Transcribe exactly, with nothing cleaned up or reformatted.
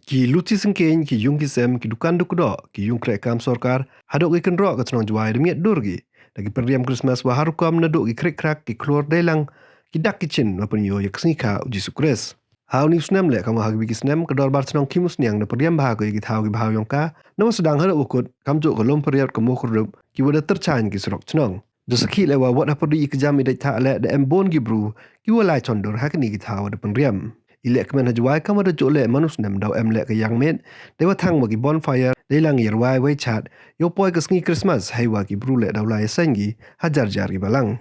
Ki luti syngkeiñ, ki yung ki sem, ki dukan du kdoh, ki yung kreh kam sorkar, hadooh ki kynroh ka chnong Jwai da miat dur ki da ki pynriam Christmas wa ha rukom nadooh ki khrik khrak, ki khlur deilang ki dak ki chin wa pynyoo ya ka sngi kha u Jisu Khrist. Ha uni u snem leh kamwa ha kiwi ki snem, ka dorbar chnong Khimusniang da pynriam bha ko ya ki thaw ki bha yong ka, nawa sdang hadooh wa kut, kamjooh ka Lum Pyrriat, ka Mukyrdup, ki wa da tyrchaiñ ki surok chnong. Da sakhi leh wa wat hapyrdi i kjam i dait thah leh da em boon ki bru ki wa lai chondur ha kini ki thaw wa da pynriam. I lehkmen ha Jwai kamwa da jooh leh man u snem daw em leh ka yangmiet, deiwa thang wa ki bonfire, deilang ya rwai wei chat, yow poi ka sngi Christmas, heiwa ki bru leh daw lai seng ki ha jar jar ki balang.